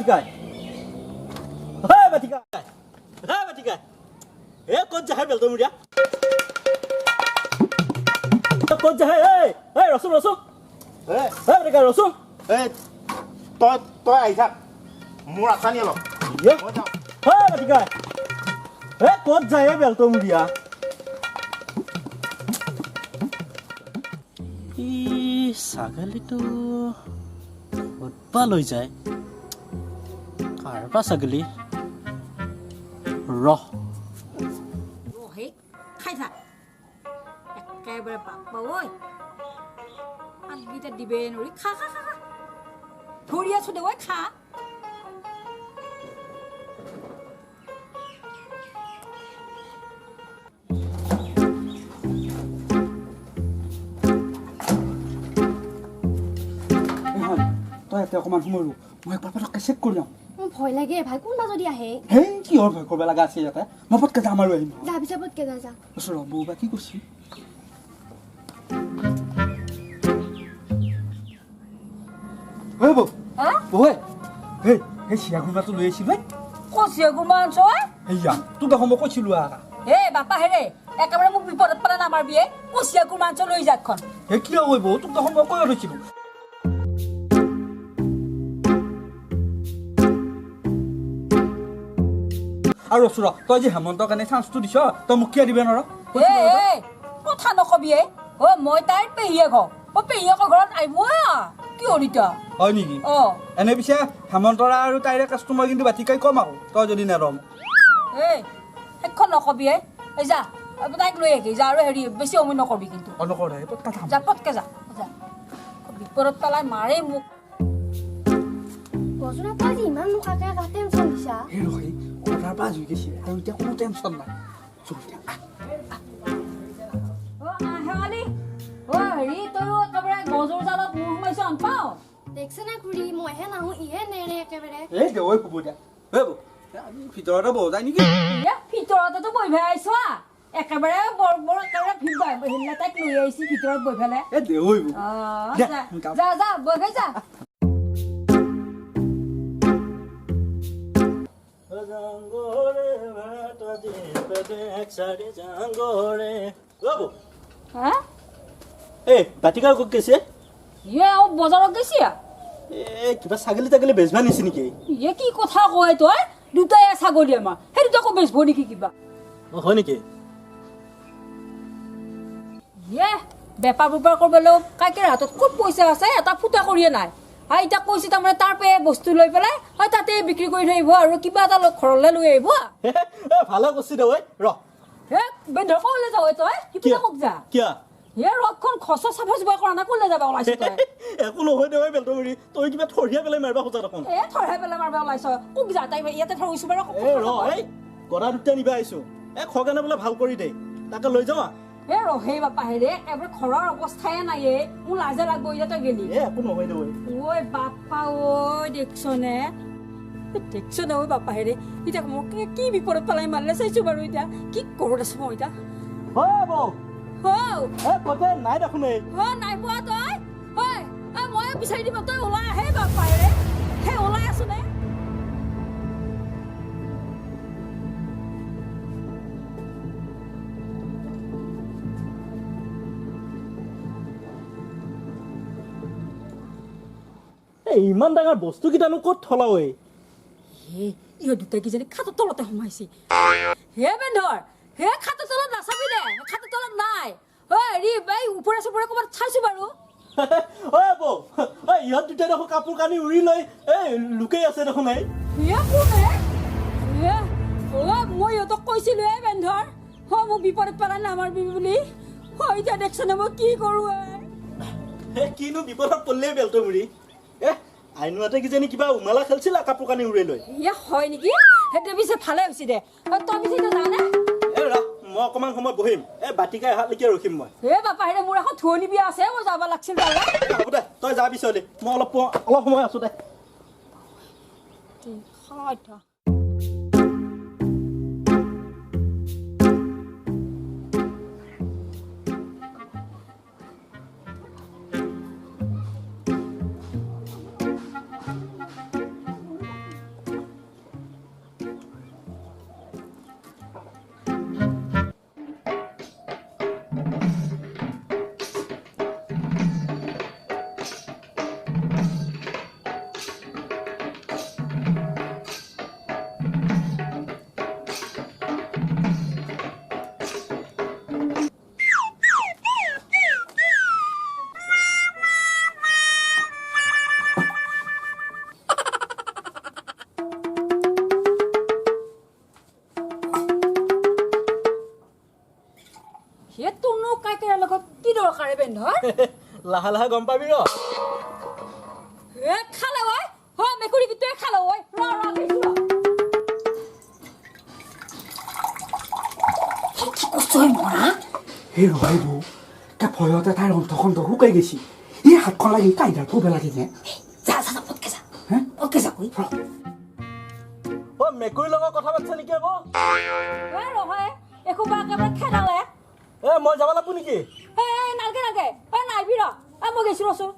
বাটিকাই, হে বাটিকাই, হে বাটিকাই, এ ক'ত যাহে বেলতমূৰীয়া, ক'ত যাহে? এই এই ৰচোন ৰচোন, হে বাটিকাই ৰচোন। এই তই তই আহি থাক, মোৰ আচানি অলপ। হে বাটিকাই, এ ক'ত যায় এই বেলতমূৰীয়া? ই ছাগলীটো ক'ত বা লৈ যায়, কাৰ বা ছাগলী? ৰহ সেই খাই থাক একেবাৰে, বাপ্পা ঐ, পাতকেইটা দিবে নোৱাৰি। খা খা খা খা, ধৰি আছো দে ঐ, খা। তই ইয়াতে অকণমান সময় ৰ, মই একবাৰ পটককৈ চেক কৰি যাওঁ। মোৰ ভয় লাগে ভাই, কোনোবা যদি আহে। হেই, কিহৰ ভয় কৰিব লগা আছে ইয়াতে? মই পটকৈ যাম আৰু আহিম। যা পিছে, পটকে যা যা। ৰ, বৌ বা কি কৰছি? ঐ বৌ, বৌ, হেই সেই চিয়া গুৰমাটো লৈ আহিছিলো। ক'ত চিয়া গুৰমা আনছ? সেয়া তোক দেখোন মই কৈছিলো আ। হে বাপা হেৰে, একেবাৰে মোক বিপদত পেলাই নামাৰবি। ক'ত চিয়া গুৰমা আনছ, লৈ যাকখন। হে কিয় ঐ বৌ, তোক দেখোন মই কৈ থৈছিলো। আৰু ৰচো ৰ, তই যে হেমন্তৰ কাৰণে চান্সটো দিছ, তই মোক কিয় দিব নোৱাৰ? কথা নকবি। অ, মই তাইৰ পেহীয়েক হওঁ, অ পেহীয়েকৰ ঘৰত আহিব কি হৰিতা হয় নেকি? অ এনে পিছে হেমন্তৰা আৰু তাইৰে কাষ্টমাৰ কিন্তু বাতিকাই কম আকৌ, তই যদি নেৰম। এই সেইখন নকবি। এই যা, তাইক লৈ আহিবি যা, আৰু হেৰি বেছি সময় নকৰবি কিন্তু। অ নকৰে, পটকা যা, পটকে যা যা, বিপদত পেলাই মাৰে মোক। বজনা, তই যে ইমান মোক আগে টেনচন দিছা। সেই ৰখি অৰ্ডাৰ পাছ হৈ গৈছে আৰু এতিয়া কোনো টেনচন নাই। শেৱালি, অ হেৰি, তয়ো একেবাৰে গজৰ জালত মূৰ সোমাইছ আন পাওঁ। দেখছে না খুৰী, মইহে নাহো, ইহে নেৰে একেবাৰে। এই দে ঐ, হ'ব দে। ঐ ভিতৰতে বহ যায় নেকি? ভিতৰতেতো বহি পেলাই আহিছ, একেবাৰে বৰ বৰ একেবাৰে ভিন্ন তাইক লৈ আহিছি ভিতৰত বহি পেলাই। এই দে ঐ, যা যা, বহি যা। এই বাটিকা ক'ত গৈছে? ইয়ে বজাৰত গৈছে। এই কিবা ছাগলী তাগলী বেচবা নিছে নেকি? ইয়ে কি কথা কয় তই, দুটাই ছাগলী আমাৰ, সেই দুটাকো বেচব নেকি কিবা? অ হয় নেকি? ইয়ে বেপাৰ বেপাৰ কৰিবলৈ কাইকেৰ হাতত ক'ত পইচা আছে, এটা ফুটা কৰিয়ে নাই। আৰু এতিয়া কৈছে তাৰমানে তাৰ পৰা বস্তু লৈ পেলাই হয় তাতে বিক্ৰী কৰি থৈ আহিব আৰু কিবা এটা ঘৰলৈ লৈ আহিব। ভালে কৰিছি দে ঐ, ৰ। হে বেন্ধৰ, ক'লৈ যাৱ তই? সিপিনে মোক যা। কিয়? হে ৰথখন খচ চাফা চুফা কৰা নাই, ক'লৈ যাবা ওলাইছ তই? একো নহয় দে ঐ বেলতমুৰি, তই কিবা থৰিয়া পেলাই মাৰিবা খোজা দেখোন। এ থৰিয়া পেলাই মাৰিবা ওলাইছ, কোক যা, তাই ইয়াতে থৰিছো বাৰু। এ ৰ, এই গদা দুটা নিবা আহিছো, এই খগেনে বোলে ভাল কৰি দে, তাকে লৈ যাওঁ। হে ৰহে বাপা হেৰে, এবাৰ ঘৰৰ অৱস্থায়ে নাই এ, মোৰ লাজে লাগব এতিয়া তই গেলি। এ একো নহয় দে ঐ। ঐ বাপা ঐ, দেখছনে দেখছনে ঐ বাপা হেৰে, এতিয়া মোক কি বিপদত পেলাই মাৰিলে চাইছো বাৰু, এতিয়া কি কৰোঁ দেচোন মই এতিয়া। ঐ বৌ। হৌ। এ ক'তে নাই দেখোন এই। অ নাই পোৱা তই? ঐ মই বিচাৰি দিম, তই ওলাই আহে বাপা হেৰে। হে ওলাই আছো নে? ইমান ডাঙৰ বস্তু কেইটানো ক'ত থলা ঐ? হে ইহঁত দুটা কিজানি খাটৰ তলতে সোমাইছে। হে বেন্ধৰ, হে খাটৰ তলত নাচাবি দে, খাটৰ তলত নাই। ঐ হেৰি, এই ওপৰে চোপৰে ক'ৰবাত চাইছো বাৰু। ঐ বৌ, ঐ ইহঁত দুটাই দেখোন কাপোৰ কানি উৰি লৈ এই লুকাই আছে দেখোন। এই হে কোন হে? হে অ মই ইহঁতক কৈছিলো এই বেন্ধৰ, হ মোক বিপদত পেলাই নামাৰবি বুলি। হয় এতিয়া দেখছনে মই কি কৰোঁ? হে কিনো বিপদত পৰিলে বেলতমুৰি? এ আইনুৱাতে কিজানি কিবা উমালা খেলছিল কাপোৰ কানি উৰাই লৈ। এ হয় নেকি? সেইটো পিছে ভালে হৈছে দে। তই পিছে এতিয়া যানে? এ ৰ, মই অকণমান সময় বহিম, এই বাটিকাই অহালৈকে ৰখিম মই। হে বাপা হেৰে, মোৰ এখন ধুৱনি বিয়া আছে, মই যাব লাগছিল তালে। হ'ব দে, তই যা পিছলে, মই অলপ অলপ সময় আছো দে। হে তোৰনো কাইকেৰাৰ লগত কি দৰকাৰে বেন্ধৰ? লাহে লাহে গম পাবি ৰ। হে খালে ঐ, হ মেকুৰী কিটোৱে খালে ঐ, ৰ ৰ গৈছো ৰ। কি কৰছ ঐ মৰা? হে ৰহাই বৌ, কে ভয়তে তাইৰ অন্তখণ্ড শুকাই গৈছি। এই হাতখন লাগি কাইডাল থব লাগে নে? যা যা যা, পটকে যা। হে? পটকে যা ঐ। অ মেকুৰীৰ লগত কথা পাতিছা নেকি আকৌ? এ ৰহাই, এসোপা একেবাৰে খেদালে। এ মই যাব লাগব নেকি? এ নালগে নালগে, এ নাইবি ৰ, এ মই গৈছো ৰচোন।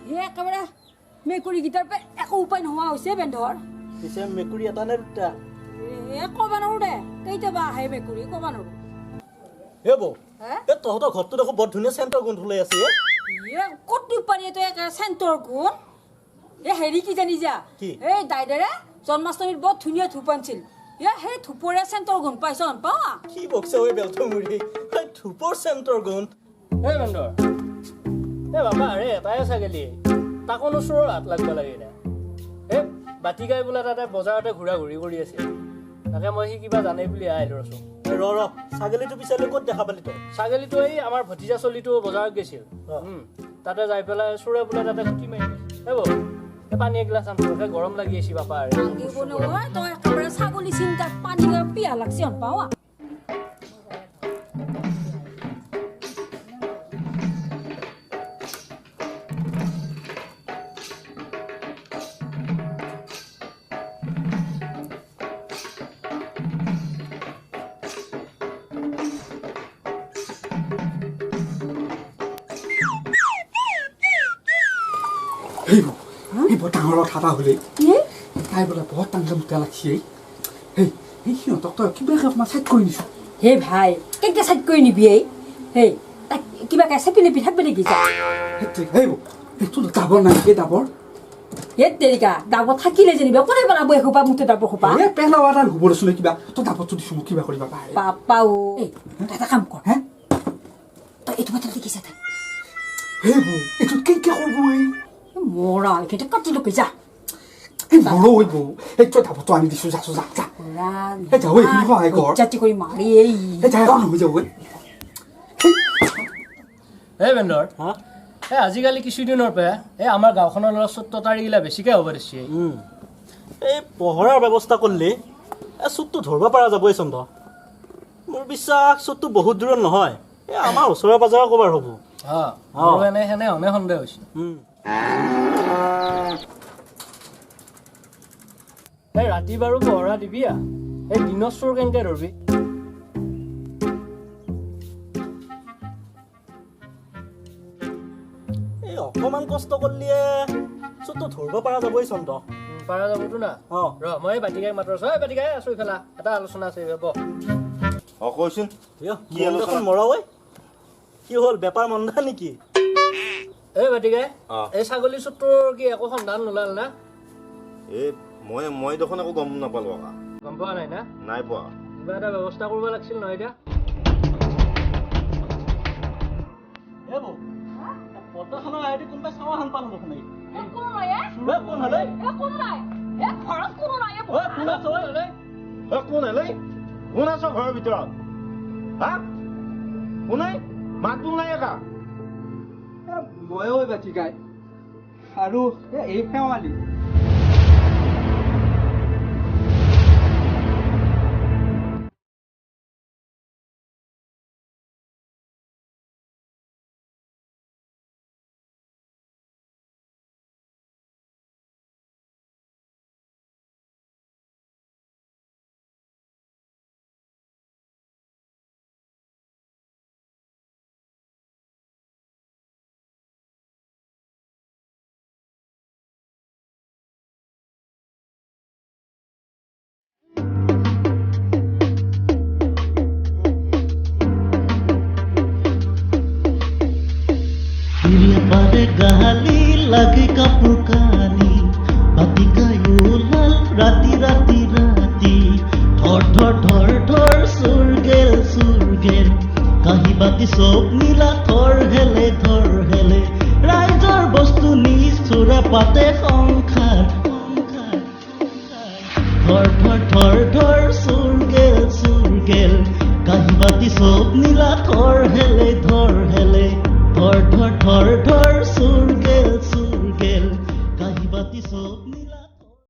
হে একেবাৰে মেকুৰীকেইটাৰ পৰা একো উপায় নোহোৱা হৈছে বেন্ধৰ। পিছে মেকুৰী এটা নে দুটা? এ ক'ব নোৱাৰো দে, কেইটাবা আহে মেকুৰী ক'ব নোৱাৰো। হে বৌ, এ তহঁতৰ ঘৰটো দেখোন বৰ ধুনীয়া চেণ্টৰ গোন্ধ ওলাই আছে। এ ক'ত পানী তই চেণ্টৰ গোন্ধ? এ হেৰি কি জানি যা, এই দাইদেৰে জন্মাষ্টমীত বৰ ধুনীয়া ধূপ আনিছিল, এ সেই ধূপৰে চেণ্টৰ গোন্ধ পাইছ পাওঁ। কি বকছে ঐ বেলটো মুৰি, ধূপৰ চেণ্টৰ গোন্ধ। হে বেন্দৰ, এ বাবা আৰে এটাই ছাগলী, তাকোনো চোৰৰ হাত লাগব লাগে না। এ বাতিকাই বোলে তাতে বজাৰতে ঘূৰা ঘূৰি কৰি আছিল, তাকে মই সি কিবা জানে বুলি আহিলো ৰচোন। ৰ ৰ, ছাগলীটো পিছালে ক'ত দেখা পালি তই? ছাগলীটো এই আমাৰ ভতিজা চলিটো বজাৰত গৈছিল, তাতে যাই পেলাই চোৰে বোলে তাতে খুটি মাৰি গৈছে। বৌ পানী এগিলাচ আনছো, গৰম লাগি আছে বাপা। তই একেবাৰে ছাগলী চিন্তাত পানী পিয়াহ লাগছি পাওঁ। এই বৰ ডাঙৰ কথা এটা হ'লে তাই বোলে বৰ ডাঙৰ মুটা লাগছি। সেই সিহঁতক তই কিবাকে অকণমান চাইড কৰি নিছো। হে ভাই, কেনেকৈ চাইড কৰি নিবি? এই হেই তাক কিবাকে চেপি নেপি থাকবি নেকি? সেই তোৰ ডাবৰ নাই নেকি? ডাবৰ হেত তেৰিকা, ডাবৰ থাকিলে যেনিবা কোনে পেলাব এসোপা মুঠে ডাবৰ সোপা? এই পেলাব এটা হ'ব দেচোন কিবা, তই ডাবৰটো দিছো মোক কিবা কৰিবা পাৰে। বাপাও, এই তই এটা কাম কৰ, হে তই এইটো মাত্ৰ দেখিছা তাই। হে বৌ, এইটো কেনেকৈ কৰিব? এই মৰা এইখিনিতে কাটি লকে যা। এই মৰো ঐ বৌ, এই তই ডাবৰটো আনি দিছো, যাচো যা যা। এই যা ঐ, এইখিনি সহায় কৰ। জাতি কৰি মাৰি এই। এই যা এখন হৈ যাব। এই বেন্দৰ, এই আজিকালি কিছুদিনৰ পৰা এই আমাৰ গাঁওখনৰ ল'ৰা চোৰ ততাৰীগিলা বেছিকৈ হ'ব দিছে। এই পহৰাৰ ব্যৱস্থা কৰিলে এই চোৰটো ধৰিব পৰা যাবই চন্দ্ৰ। মোৰ বিশ্বাস চোৰটো বহুত দূৰত নহয়, এই আমাৰ ওচৰে পাজৰে ক'ৰবাৰ হ'ব। মোৰো এনে সেনে হনে সন্দেহ হৈছে। এই ৰাতি বাৰু পহৰা দিবি, এই দিনত চোৰ কেনেকে ধৰবি? এই অকণমান কষ্ট কৰিলে চোৰটো ধৰিব পৰা যাবই চন্দ্ৰ। পৰা যাবতো না? ৰ মই এই বাতিকাই মাতৰ আছো। এই বাতিকাই আছো ইফালে, এটা আলোচনা আছে। বহ। অ কৈছোন, কি আলোচনা মৰা ঐ? কি হ'ল, বেপাৰ মন্দা নেকি? এই বাতিকাই, এই ছাগলী চোৰটোৰ কি একো সন্ধান নোলাল না? এই মই দেখোন একো গম নাপালো। গম পোৱা নাই না? নাই পোৱা। কিবা এটা ব্যৱস্থা কৰিব লাগিছিল নহয় এতিয়া। পৰ্দাখনৰ আইডি কোনোবাই চাৱা হান পালো দেখোন। কোন আছ ঘৰৰ ভিতৰত? হা কোনে মাত বোল নাই একা? ময়ো বাতিকাই আৰু এই শেৱালি। গালি লাগে কাপোৰ কানি বাতিকাই ওলাল ৰাতি ৰাতি ৰাতি ধৰ ধৰ ধৰ ধৰ চোৰ গেল চোৰ গেল কাঁহী বাতি চব নীলা থৰ হেলে ধৰ হেলে ৰাইজৰ বস্তু। পাতে সংসাৰ। ধৰ ধৰ ধৰ ধৰ চোৰ গেল চোৰ গেল, কাঁহী বাতি চব নীলা থৰ হেলে ধৰ হেলে। ধৰ ধৰ ধৰ ধৰ চোৰ গেল চোৰ গেল, কাঁহী বাতি চব নীলা।